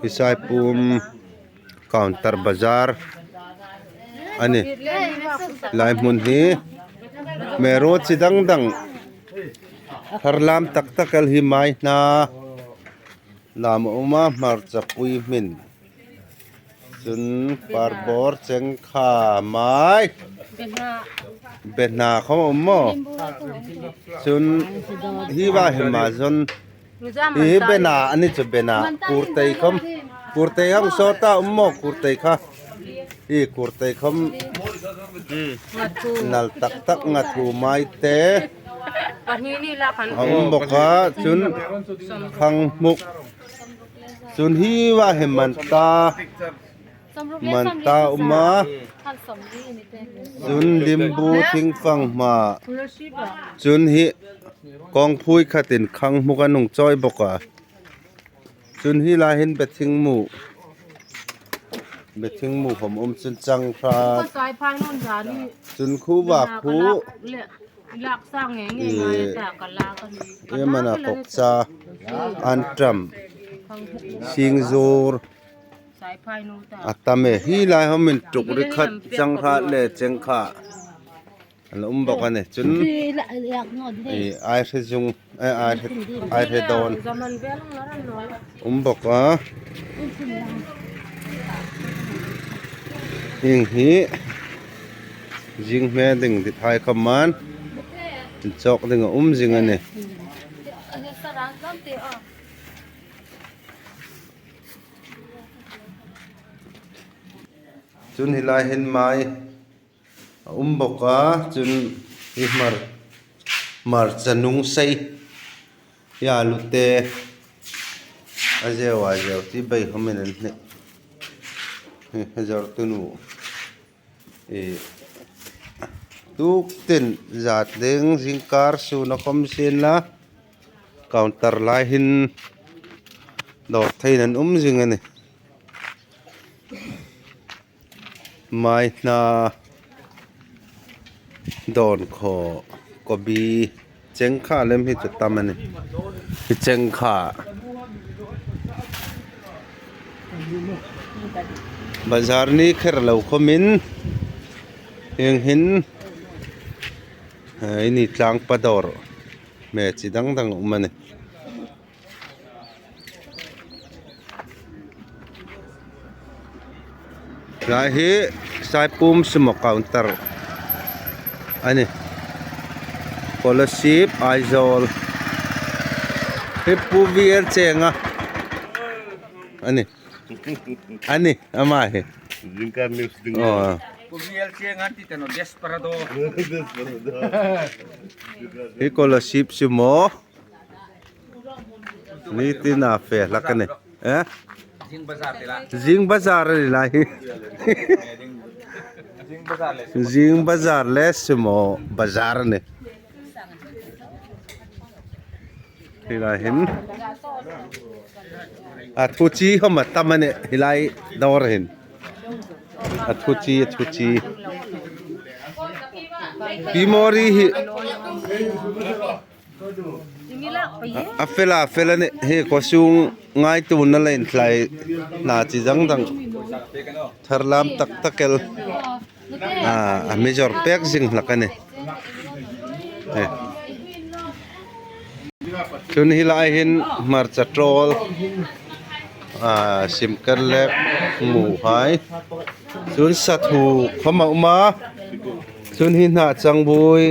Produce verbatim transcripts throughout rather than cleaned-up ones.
Hi Saipum counter bazar a nih. Lai hmun hi mero chi dang dang, thar lam tak tak el hi mai hna lam a um a, hmarchapui hmin. Chun parbawr, chengkha, mai. Behna khawm a um maw? Chun hi va hi ma zon. Hi behna a ni chu, behna. Kurtei khawm. Kurtei hang sawta um maw, kurtei kha. Hi kurtei khawm. Nal tak tak, ngathu, mai te. A um bawk a, chun khanghmuk. Chun hi va hi manta, manta um a. Chun limbu, thingfanghma. Chun hi kawngpui khatin khanghmuk an hung chawi bawk a. Chun hi lai hin bethingmu, bethingmu khawm um, chun changhrat. Chun khu va khu. Em ana kawkcha, antram, singzur. A tam e, hi lai hawm in tukri khat, changhrat le chengkha an um bawk a nih. Chun ai hre zung, eh, ai hre, ai hre dawn um bawk a. Hieng hi zing hme ding, dithai khawm an inchawk ding a um zing a nih. Chun hi lai hin mai a um bawk a, chun hi hmar, hmarcha nung sei, hi alu te, a zeu a zeu ti bei khawm in an hni. Hi, zawrtu nu. I, tuk tin zat ding, zingkar sun a khawm sien la, counter lai hin dawr theiin an um zing a nih. Mai hna dawn khaw, kobi, chengkha lem hi chu tam a nih. Hi chengkha. Bazar ni kher lo khawmin, hieng hin, eh, i ni tlang pa dawr hme chi dang dang um a nih. Lai hi Saipum sumo counter a nih. Kolasib, Aizawl. Hi Pu V L Chenga a nih. A nih, ama hi. Zingkar news ding. Oh. Pu V L Chenga ti tano, Desperado. Hi Kolasib sumo. Ni tina fe hlak a nih. Eh? Zing bazar a ni lai hi. Zing bazar le sumo bazar a nih. Hi lai hin. A thu chi khawm a tam a nih, hi lai dawr hin. A thu chi, a thu chi. Pi Mori hi. A, a fel a, fel a nih, hi khuo sung ngaituona le inthlaina chi dang dang. Thar lam tak tak el. A, a mi zawr pek zing hlak a nih. Eh. Chun hi lai hin hmarcha tawl, a, simker le hmuhai. Chun sathu khawm a um a. Chun hi hna changvui,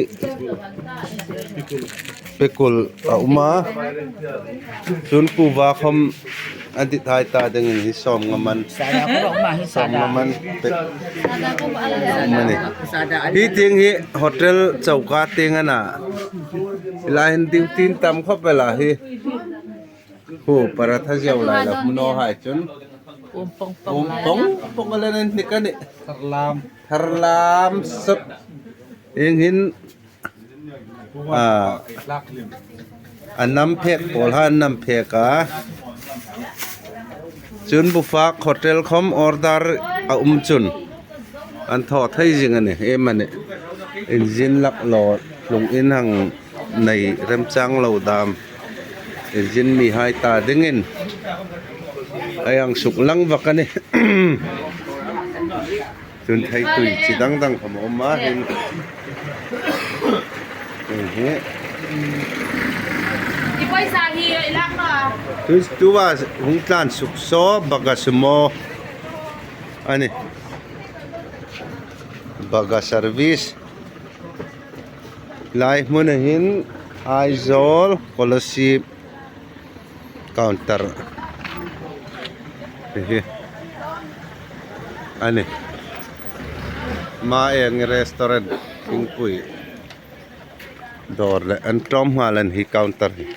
pekul a um a. Chun kuva khawm a dithai ta dingin hi sawmnga man. Sawmnga man pek a ni. Hi tieng hi hotel chauka tieng a na. Hi lai hin duty an tam khawp el a hi. Khu paratha ziau lai la hmu naw hai chun. Um pawng pawng lai la. Um pawng pawng lai la hnik a nih. Thar lam. Thar lam sawt. Hieng hin, a, a nam phek pawl hai an nam phek a. Chun bufak hotel khawm order a um chun an thaw thei zing a nih, em a nih. Inzin lak lo tlung in hang nei remchang lo dam. Inzin mihai ta dingin A hang suk lang vak a nih. Chun thei tui chi dang dang khawm a um a hin. Hei hi. I paisa hi i lak naw a. Tu, tu va hung tlan suk saw, Baga Sumo a nih. Baga service. Lai hmuna hin Aizawl Kolasib counter hi a nih. Maeng restaurant, thingpui dawr le an ṭawm nghal a nih hi counter hi.